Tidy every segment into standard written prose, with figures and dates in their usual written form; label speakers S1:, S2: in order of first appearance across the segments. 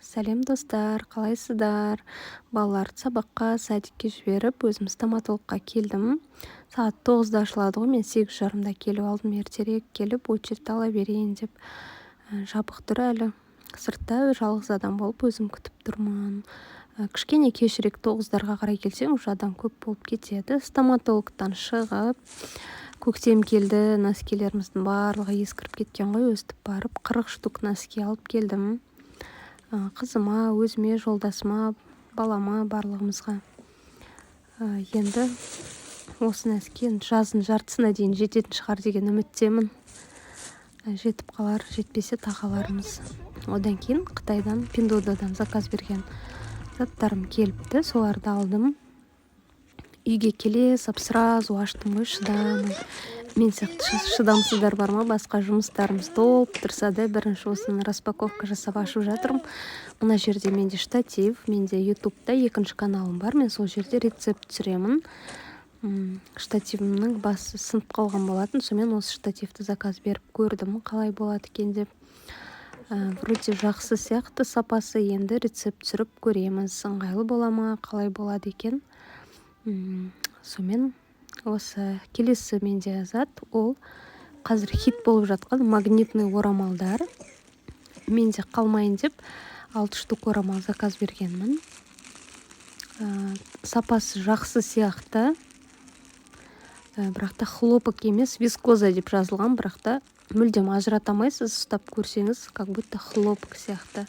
S1: Сәлем, достар, қалайсыздар? Балаларды сабаққа, садикке жіберіп, өзім стоматологқа келдім. Сағат 9-да ашылады ғой, мен 8:30-да келіп алдым, ертерек келіп очередь ала берейін деп. Жабық тұр әлі. Сыртта жалғыз адам болып өзім күтіп тұрмын. Кішкене кешірек, 9-дарға қарай келсең, уже адам көп болып кетеді. Стоматологтан шығып, көктем келді, носкилеріміздің барлығы ескіріп кеткен ғой, өстіп барып 40 штук носки алып келдім. Қызыма, өзіме, жолдасыма, балама, барлығымызға. Енді осы носки жаздың жартысына дейін жететін шығар деген үміттемін. Жетіп қалар, жетпесе тағы алармыз. Одан кейін Қытайдан, Пиндуодуодан заказ берген заттарым келіпті, соларды алдым. Үйге келе сап сразу аштым ғой, шыдамай. Мен сияқты шыдамсыздар бар ма? Басқа жұмыстарымыз толып тұрса да, бірінші осыны распаковка жасап ашып жатырмын. Мына жерде менде штатив, менде Ютубта екінші каналым бар, мен сол жерде рецепт түсіремін. Штативімнің басы сынып қалған болатын, сонымен осы штативті заказ беріп көрдім, қалай болады екен деп. Вроде жақсы сияқты сапасы, енді рецепт түсіріп көреміз, ыңғайлы бола ма, қалай болады екен. Сонымен осы келесі менде зат, ол қазір хит болып жатқан магнитный орамалдар. Менде қалмайын деп 6 штук орамал заказ бергенмін. Сапасы жақсы сияқты. Бірақ та хлопок емес, вискоза деп жазылған, бірақ та мүлдем ажырата алмайсыз, ұстап көрсеңіз, как будто хлопок сияқты.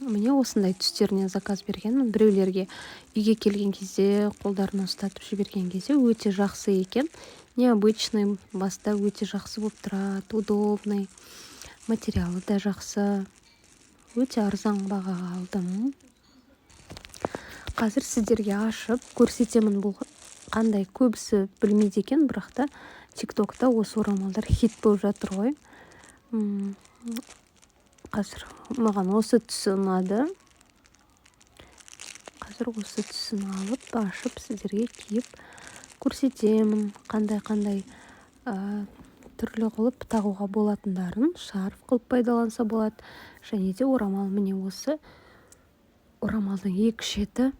S1: Міне, осындай түстерінен заказ бергенмін. Біреулерге үйге келген кезде қолдарына ұстатып жіберген кезде өте жақсы екен. Необычный, баста өте жақсы болып тұрады, удобный. Материалы да жақсы, өте арзан бағаға алдым. Қазір сіздерге ашып көрсетемін, бұл қандай, көбісі білмейді екен, бірақ та Тиктокта осы орамалдар хит болып жатыр ғой. Қазір маған осы түсі ұнады. Қазір осы түсін алып, ашып, сіздерге киіп көрсетемін, қандай қандай түрлі қылып тағуға болатындарын, шарф қылып пайдаланса болады. Және де орамал, міне, осы орамалдың екі шеті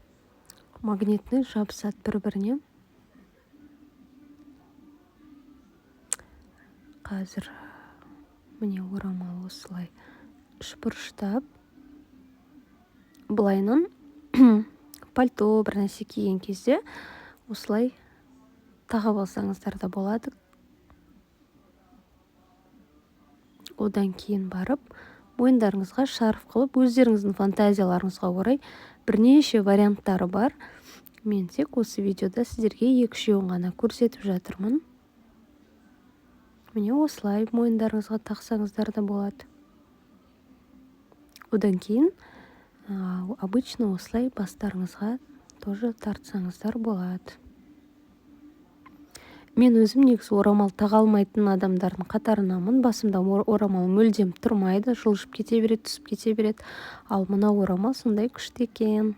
S1: магнитный, жабысады бір біріне. Қазір, міне, орамал осылай үшбұрыштап, былайынан пальто, бір нәрсе киген кезде осылай тағып алсаңыздар да болады. Одан кейін барып мойындарыңызға шарф қылып, өздеріңіздің фантазияларыңызға орай бірнеше варианттары бар. Мен тек осы видеода сіздерге екі үшеуін ғана көрсетіп жатырмын. Міне, осылай мойындарыңызға тақсаңыздар да болады. Одан кейін обычно осылай бастарыңызға тоже тартсаңыздар болады. Мен өзім негізі орамал таға алмайтын адамдардың қатарынанмын. Басымда орамал мүлдем тұрмайды, жылжып кете береді, түсіп кете береді. Ал мына орамал сондай күшті екен.